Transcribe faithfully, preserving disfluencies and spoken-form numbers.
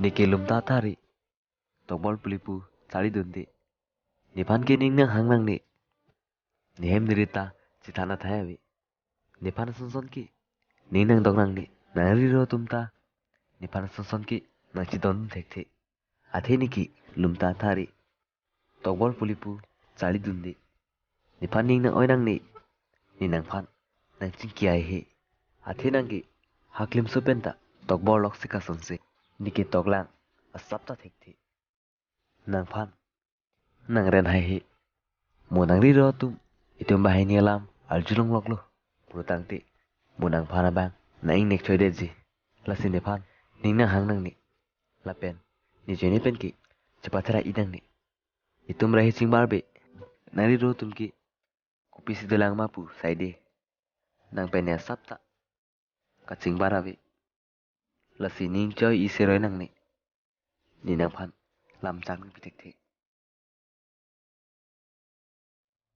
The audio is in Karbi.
Neke lum ta thari. Tokbol pulipu charlidunde. Nephan ke ning nanghang nangne. Nehem nerit ta chethan athai ave. Nephan asonson ke ning nangdok nangne. Nangri ro atum ta nephan asonson ke nangchedon thekthe. Athe neke lum ta thari. Tokbol pulipu charlidunde. Nephan ning nang-oi nangne. Ne nangphan nangchingki ai he. Athe nang ke haklimso pen ta tokbol loksi kasonse. Neke toklang asap ta thekthe. Nangphan nangren hai he. Mo nangri ro atum, itum banghini alam arjulong loklo. Pulo tangte mo nangphan abang nang-ingnek choidetji. Lasi nephan ning nanghang nangne. Lapen nejoine pen ke chepatherak-i nangne. Itum rahi chingbar be. Nangri ro atum ke kopisi dolang ma pu saide. Nang pen ne asap ta kachingbar ave. Lasi ning choi-i seroi nangne. Ne nangphan lam chang nangpi thekthe.